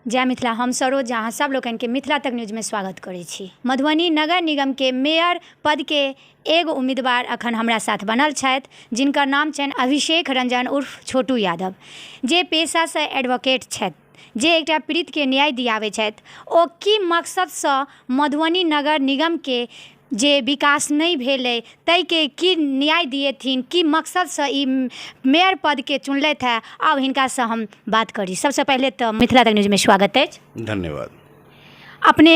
जय मिथिला। हम सरोज, अहाँ सब लोकनिके मिथिला तक न्यूजमे स्वागत करै छी। मधुबनी नगर निगमके मेयर पदके एगो उम्मीदवार अखन हमरा साथ बनल छथि, जिनकर नाम छनि अभिषेक रंजन उर्फ छोटू यादव, जे पेशासँ एडवोकेट छथि, जे एकटा पीड़ितके न्याय दियाबै छथि। ओ की मकसदसँ मधुबनी नगर निगमके जे विकास नहि भेलै ताहिके की न्याय दिएथिन, की मकसदसँ ई मेयर पदके चुनलथि है, आब हिनकासँ हम बात करी। सबसँ पहिले तऽ मिथिला तक न्यूजमे स्वागत अछि। धन्यवाद। अपने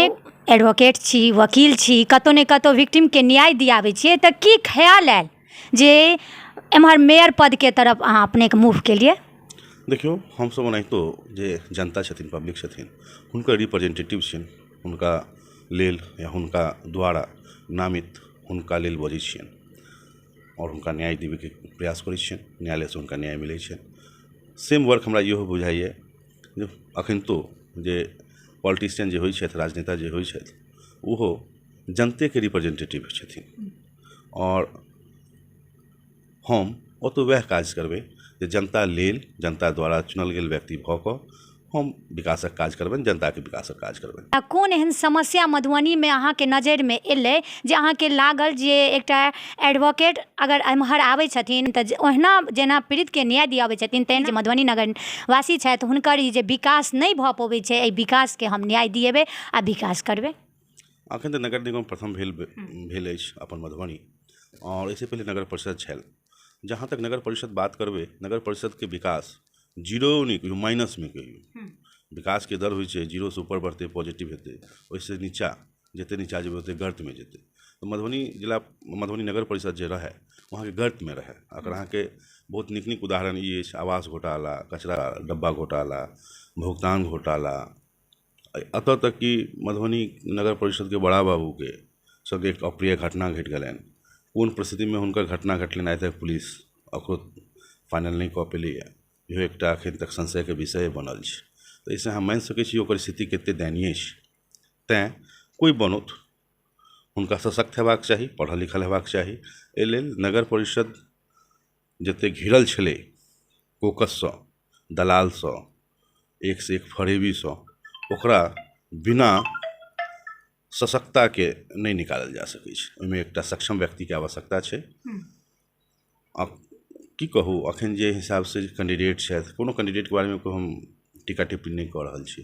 एडवोकेट छी, वकील छी, कतहु ने कतहु विक्टिमके न्याय दियाबै छियै, तऽ की ख्याल आयल जे एम्हर मेयर पदके तरफ अहाँ अपनेके मूव केलियै? देखियौ, हमसभ ओनाहितो जे जनता छथिन, पब्लिक छथिन, हुनकर रिप्रेजेंटेटिव छियनि, हुनका लेल या हुनका द्वारा नामित हुनका लेल बजै छियनि आओर हुनका न्याय देबयके प्रयास करै छियनि। न्यायालयसँ हुनका न्याय मिलै छनि। सेम वर्क हमरा इहो बुझाइए जे अखनितो जे पॉलिटिशियन जे होइ छथि, राजनेता जे होइ छथि, ओहो जनतेके रिप्रेजेंटेटिव छथिन आओर हम ओतऽ वएह काज करबै जे जनता लेल जनता द्वारा चुनल गेल व्यक्ति भऽ कऽ हम विकासक काज करबनि, जनताके विकासक काज करबनि। आ कोन एहन समस्या मधुबनीमे अहाँके नजरिमे एलै जे अहाँके लागल जे एकटा एडवोकेट अगर एम्हर आबै छथिन तऽ ओहिना जेना पीड़ितके न्याय दियाबै छथिन, तहिना जे मधुबनी नगरवासी छथि हुनकर ई जे विकास नहि भऽ पबै छै, एहि विकासके हम न्याय दिएबै आ विकास करबै? अखन तऽ नगर निगम प्रथम भेल भेल अछि अपन मधुबनी, आओर एहिसँ पहिले नगर परिषद छल। जहाँ तक नगर परिषद बात करबै, नगर परिषदके विकास जीरो नहि कहियौ, माइनसमे कहियौ। विकासके दर होइ छै जीरोसँ ऊपर बढ़तै, पॉजिटिव हेतै, ओहिसँ नीचा जतेक नीचा जेबै ओतेक गर्तमे जेतै। तऽ मधुबनी जिला, मधुबनी नगर परिषद जे रहै, ओ अहाँके गर्तमे रहै। अगर अहाँके बहुत नीक नीक उदाहरण ई अछि, आवास घोटाला, कचरा डब्बा घोटाला, भुगतान घोटाला, एतऽ तक कि मधुबनी नगर परिषदके बड़ा बाबूके सङ्गे एक अप्रिय घटना घटि गेलनि। कोन परिस्थितिमे हुनकर घटना घटलनि, आइ तक पुलिस ओकरो फाइनल नहि कऽ पेलैए। इहो एकटा एखन तक संशयके विषय बनल छै। तऽ एहिसँ अहाँ मानि सकै छी ओकर स्थिति कतेक दयनीय छै। तैँ कोइ बनौथ, हुनका सशक्त हेबाक चाही, पढ़ल लिखल हेबाक चाही। एहि लेल नगर परिषद जतेक घिरल छलै कोकससँ, दलालसँ, एकसँ एक फरेबीसँ, ओकरा बिना सशक्तताके नहि निकालल जा सकै छै। ओहिमे एकटा सक्षम व्यक्तिके आवश्यकता छै। आब की कहू, अखन जे हिसाबसँ कैंडिडेट छथि, कोनो कैंडिडेटके बारेमे हम टीका टिप्पणी नहि कऽ रहल छी।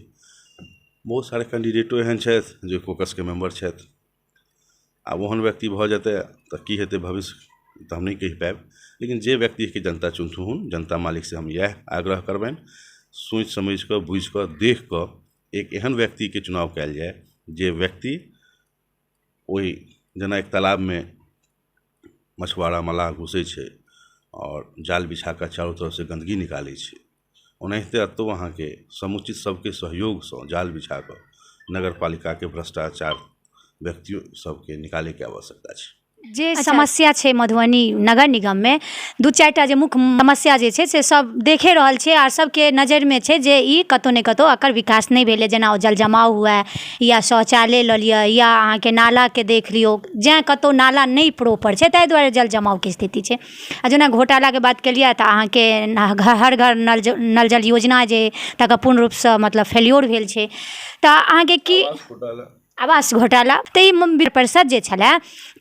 बहुत सारा कैंडिडेटो एहन छथि जे कोकसके मेम्बर छथि। आब ओहन व्यक्ति भऽ जेतै तऽ की हेतै भविष्य तऽ हम नहि कहि पायब, लेकिन जे व्यक्तिके जनता चुनथुन, जनता मालिकसँ हम इएह आग्रह करबनि, सोचि समझि कऽ, बुझि कऽ, देखि कऽ एक एहन व्यक्तिके चुनाव कयल जाय जे व्यक्ति ओहि जेना एक तालाबमे मछुआरा मलाह घुसै छै आओर जाल बिछा कऽ चारू तरफसँ गन्दगी निकालै छै, ओनाहिते एतहु अहाँके समुचित सबके सहयोगसँ जाल बिछा कऽ नगरपालिकाके भ्रष्टाचार व्यक्तियो सबके निकालैके आवश्यकता छै। जे समस्या छै मधुबनी नगर निगममे, दू चारिटा जे मुख्य समस्या जे छै से सब देखे रहल छै आ सबके नजरिमे छै जे ई कतहु ने कतहु एकर विकास नहि भेलै। जेना ओ जल जमाव हुए या शौचालय लऽ लिअ या अहाँके नालाके देख लियौ, जैँ कतहु नाला नहि प्रोपर छै ताहि दुआरे जल जमावके स्थिति छै। आ जेना घोटालाके बात केलियै तऽ अहाँके हर घर नल जल योजना जे तकर पूर्ण रूपसँ मतलब फेल्योर भेल छै। तऽ अहाँके की आवास घोटाला, तऽ ई परिषद जे छलै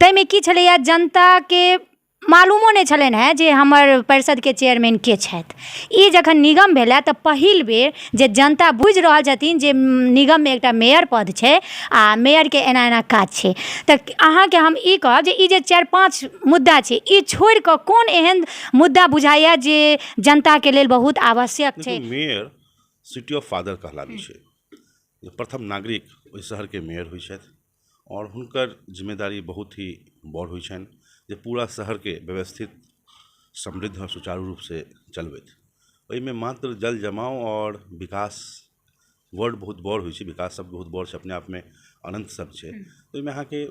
ताहिमे की छलैए, जनताके मालूमो नहि छलनि हेँ जे हमर परिषदके चेयरमैन के छथि। ई जखन निगम भेलै तऽ पहिल बेर जे जनता बुझि रहल छथिन जे निगममे एकटा मेयर पद छै आ मेयरके एना एना काज छै। तऽ अहाँके हम ई कहब जे ई जे 4-5 मुद्दा छै ई छोड़िकऽ कोन एहन मुद्दा बुझाइए जे जनताके लेल बहुत आवश्यक छै? मेयर सिटी ऑफ फादर कहलाबै छै। प्रथम नागरिक ओहि शहरके मेयर होइ छथि आओर हुनकर जिम्मेदारी बहुत ही बड़ होइ छनि जे पूरा शहरके व्यवस्थित, समृद्ध आओर सुचारू रूपसँ चलबथि। ओहिमे मात्र जल जमाव आओर विकास वर्ड बहुत बड़ होइ छै, विकास शब्द बहुत बड़ छै, अपने आपमे अनन्त शब्द छै। ओहिमे अहाँके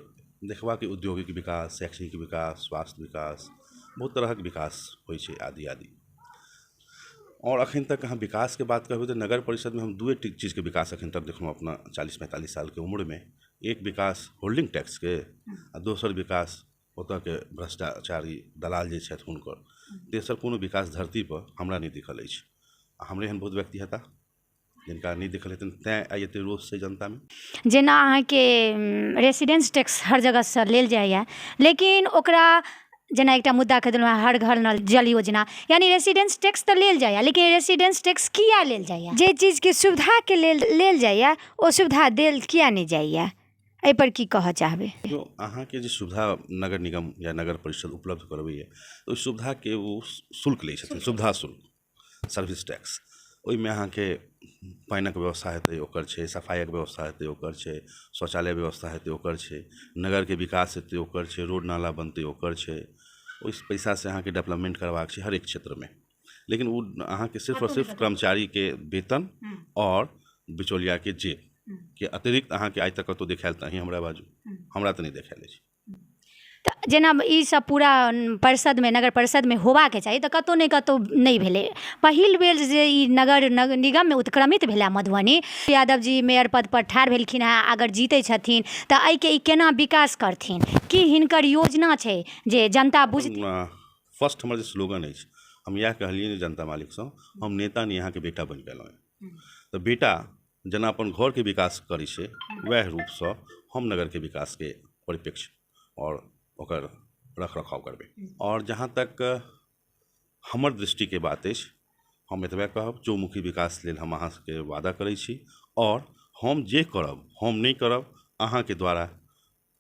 देखबाक औद्योगिक विकास, शैक्षणिक विकास, स्वास्थ्य विकास, बहुत तरहक विकास होइ छै आदि आदि। आओर अखन तक अहाँ विकासके बात करबै तऽ नगर परिषदमे हम दूए चीजके विकास अखन तक देखलहुँ अपना 40-45 सालके उम्रमे। एक विकास होल्डिंग टैक्सके आ दोसर विकास ओतऽके भ्रष्टाचारी दलाल जे छथि हुनकर। तेसर कोनो विकास धरतीपर हमरा नहि दिखल अछि। आ हमरे एहन बहुत व्यक्ति हेता जिनका नहि देखल हेतनि तैँ आइ एते रोष छै जनतामे। जेना अहाँके रेसिडेंस टैक्स हर जगहसँ लेल जाइए, लेकिन ओकरा जेना एकटा मुद्दा कहि देलहुँ हर घर नल जल योजना, यानी रेसिडेंस टैक्स तऽ लेल जाइए, लेकिन रेसिडेंस टैक्स किया लेल जाइए? जे चीजके सुविधाके लेल लेल जाइए ओ सुविधा देल किया नहि जाइए? एहिपर की कहऽ चाहबै? जो अहाँके जे सुविधा नगर निगम या नगर परिषद उपलब्ध करबैए, ओहि सुविधाके ओ शुल्क लै छथिन, सुविधा शुल्क, सर्विस टैक्स। ओहिमे अहाँके पानिक व्यवस्था हेतै ओकर छै, सफाइक व्यवस्था हेतै ओकर छै, शौचालय व्यवस्था हेतै ओकर छै, नगरके विकास हेतै ओकर छै, रोड नाला बनतै ओकर छै। ओहि पैसासँ अहाँके डेवलपमेंट करबाक छै हरेक क्षेत्रमे, लेकिन ओ अहाँके सिर्फ आओर सिर्फ कर्मचारीके वेतन आओर बिचौलियाके जेब के अतिरिक्त अहाँके आइ तक कतहु देखायल तऽ अहीँ हमरा बाजू, हमरा तऽ नहि देखायल अछि। तऽ जेना ई सब पूरा परिषदमे, नगर परिषदमे होबाके चाही, तऽ कतहु ने कतहु नहि भेलै। पहिल बेर जे ई नगर निगममे उत्क्रमित भेलै मधुबनी, यादव जी मेयर पदपर ठाढ़ भेलखिन हेँ, अगर जीतै छथिन तऽ एहिके ई केना विकास करथिन, की हिनकर योजना छै जे जनता बुझ? फर्स्ट हमर जे स्लोगन अछि, हम इएह कहलियै जनता मालिकसँ, हम नेता नहि अहाँके बेटा बनि गेलहुँ हेँ, तऽ बेटा जेना अपन घरके विकास करै छै वएह रूपसँ हम नगरके विकासके परिप्रेक्ष्य आओर ओकर रख रखाव करबै। आओर जहाँ तक हमर दृष्टिके बात अछि, हम एतबे कहब, चौमुखी विकास लेल हम अहाँ सबके वादा करै छी, आओर हम जे करब हम नहि करब, अहाँके द्वारा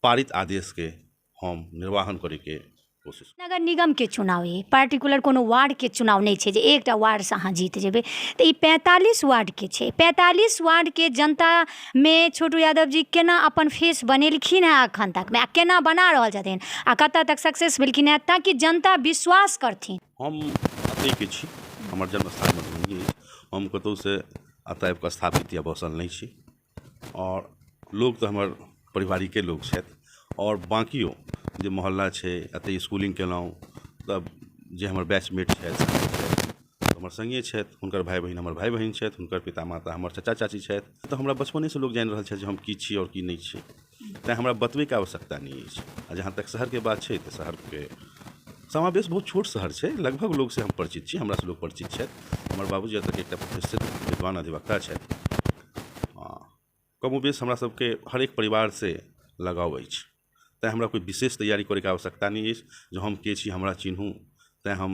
पारित आदेशके हम निर्वाहन करैके कोशिश। नगर निगमके चुनाव अइ, पार्टिकुलर कोनो वार्डके चुनाव नहि छै जे एकटा वार्डसँ अहाँ जीत जेबै, तऽ ई 45 वार्डके छै। 45 वार्डके जनतामे छोटू यादव जी केना अपन फेस बनेलखिन हेँ एखन तकमे, आ केना बना रहल छथिन, आ कतऽ तक सक्सेस भेलखिन हेँ, ताकि जनता विश्वास करथिन? हम एतहिके छी, हमर जन्मस्थान मधुबनी अछि, हम कतहुसँ एतऽ आबिकऽ स्थापित या बसल नहि छी, आओर लोक तऽ हमर पारिवारिके लोक छथि, आओर बाँकियो जे मोहल्ला छै एतऽ स्कूलिंग केलहुँ, तब जे हमर बैचमेट छथि हमर सङ्गे छथि, हुनकर भाय बहिन हमर भाय बहिन छथि, हुनकर पिता माता हमर चचा चाची छथि, तऽ हमरा बचपनेसँ लोक जानि रहल छथि जे हम की छी आओर की नहि छी, तैँ हमरा बतबैके आवश्यकता नहि अछि। आ जहाँ तक शहरके बात छै तऽ शहरके समावेश बहुत छोट शहर छै, लगभग लोकसँ हम परिचित छी, हमरासँ लोक परिचित छथि। हमर बाबूजी एतऽके एकटा प्रतिष्ठित विद्वान अधिवक्ता छथि, कमोबेश हमरा सबके हरेक परिवारसँ लगाव अछि, तैँ हमरा कोइ विशेष तैयारी करैके आवश्यकता नहि अछि जे हम के छी हमरा चिन्हू, तैँ हम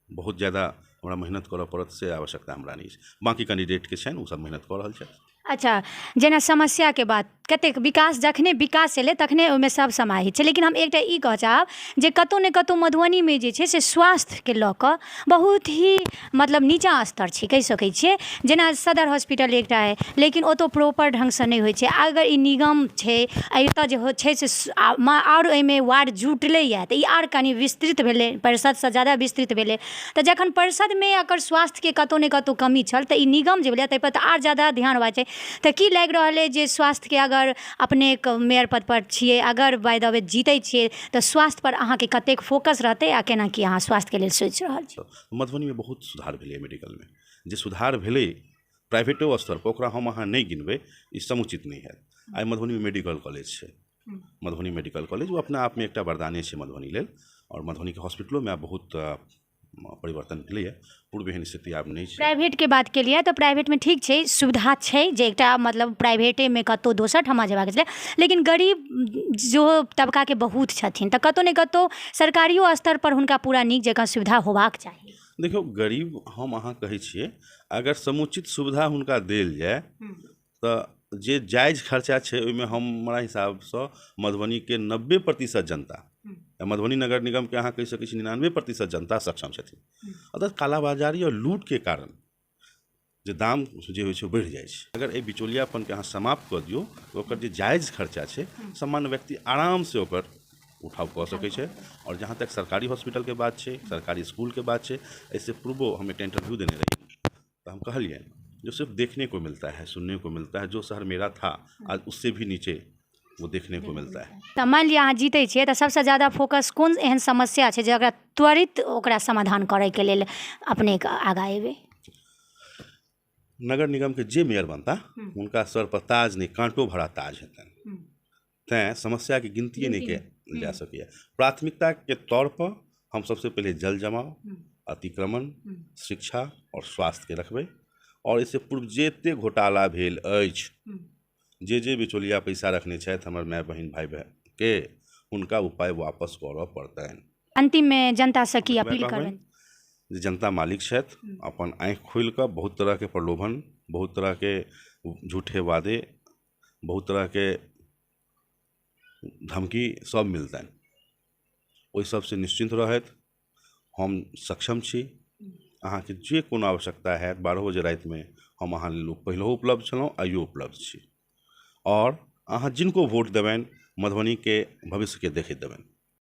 बहुत ज्यादा हमरा मेहनत करऽ पड़त से आवश्यकता हमरा नहि अछि। बाँकी कैंडिडेटके छनि, ओसब मेहनत कऽ रहल छथि। अच्छा, जेना समस्याके बात, कतेक विकास, जखने विकास एलै तखने ओहिमे सब समाहित छै, लेकिन हम एकटा ई कहऽ चाहब जे कतहु ने कतहु मधुबनीमे जे छै से स्वास्थ्यके लऽ कऽ बहुत ही मतलब नीचाँ स्तर छै, कहि सकै छियै। जेना सदर हॉस्पिटल एकटा अइ, लेकिन ओतऽ प्रॉपर ढङ्गसँ नहि होइ छै। अगर ई निगम छै, एतऽ जे छै से आओर एहिमे वार्ड जुटलैए तऽ ई आओर कनि विस्तृत भेलै, परिषदसँ ज्यादा विस्तृत भेलै। तऽ जखन परिषदमे एकर स्वास्थ्यके कतहु ने कतहु कमी छल, तऽ ई निगम जे भेलै ताहिपर तऽ आओर ज्यादा ध्यान होबाक चाही। तऽ की लागि रहल अइ जे स्वास्थ्यके अगर अपने मेयर पदपर छियै, अगर बाय the way जीतै छियै, तऽ स्वास्थ्यपर अहाँके कतेक फोकस रहतै आ केना की अहाँ स्वास्थ्यके लेल सोचि रहल छी? मधुबनीमे बहुत सुधार भेलै मेडिकलमे, जे सुधार भेलै प्राइवेटो स्तरपर ओकरा हम अहाँ नहि गिनबै, ई समुचित नहि हैत। आइ मधुबनीमे मेडिकल कॉलेज छै, मधुबनी मेडिकल कॉलेज, ओ अपना आपमे एकटा वरदाने छै मधुबनी लेल, आओर मधुबनीके हॉस्पिटलोमे आब बहुत परिवर्तन भेलैए, पूर्व एहन स्थिति आब नहि छै। प्राइवेटके बात केलियै तऽ प्राइवेटमे ठीक छै, सुविधा छै जे एकटा मतलब प्राइवेटेमे कतहु दोसर ठमा जेबाक छलै, लेकिन गरीब जो तबकाके बहुत छथिन तऽ कतहु ने कतहु सरकारियो स्तरपर हुनका पूरा नीक जकाँ सुविधा होबाक चाही। देखियौ, गरीब हम अहाँ कहै छियै, अगर समुचित सुविधा हुनका देल जाय तऽ जे जायज खर्चा छै ओहिमे हमरा हिसाबसँ मधुबनीके 90% जनता, मधुबनी नगर निगमके अहाँ कहि सकै छी 99% जनता सक्षम छथिन। अतः कालाबाजारी आओर लूटके कारण जे दाम जे होइ छै बढ़ि जाइ छै। अगर एहि बिचौलियापनके अहाँ समाप्त कऽ दियौ तऽ ओकर जे जायज खर्चा छै सामान्य व्यक्ति आरामसँ ओकर उठाव कऽ सकै छै। आओर जहाँ तक सरकारी हॉस्पिटलके बात छै, सरकारी स्कूलके बात छै, एहिसँ पूर्वो हम एकटा इंटरव्यू देने रही तऽ हम कहलियनि जो सिर्फ देखने को मिलता है, सुनने को मिलता है, जो शहर मेरा था आज उससे भी नीचे वो देखने को मिलता है। तऽ मानि लिअ अहाँ जीतै छियै तऽ सबसँ ज्यादा फोकस कोन एहन समस्या छै जकरा त्वरित ओकरा समाधान करैके लेल अपनेके आगाँ एबै? नगर निगमके जे मेयर बनता हुनका सर पर ताज नहि काँटो भरा ताज हेतनि, तैँ समस्याके गिनतिए नहि कयल जा सकैए। प्राथमिकताके तौर पर हम सबसँ पहिले जल जमाव, अतिक्रमण, शिक्षा आओर स्वास्थ्यके रखबै। आओर एहिसँ पूर्व जतेक घोटाला भेल अछि, जे जे बिचौलिया पैसा रखने छथि हमर माय बहिन भाय बहिनके, हुनका ओ पाइ वापस करऽ पड़तनि। अन्तिममे जनतासँ की अपील करबनि? जे जनता मालिक छथि, अपन आँखि खोलि कऽ बहुत तरहके प्रलोभन, बहुत तरहके झूठे वादे, बहुत तरहके धमकी सब मिलतनि, ओहि सबसँ निश्चिन्त रहथि। हम सक्षम छी, अहाँके जे कोनो आवश्यकता हैत 12 बजे रातिमे हम अहाँ लेल पहिलहो उपलब्ध छलहुँ, आइयो उपलब्ध छी। आओर अहाँ जिनको वोट देबनि मधुबनीके भविष्यके देखैत देबनि।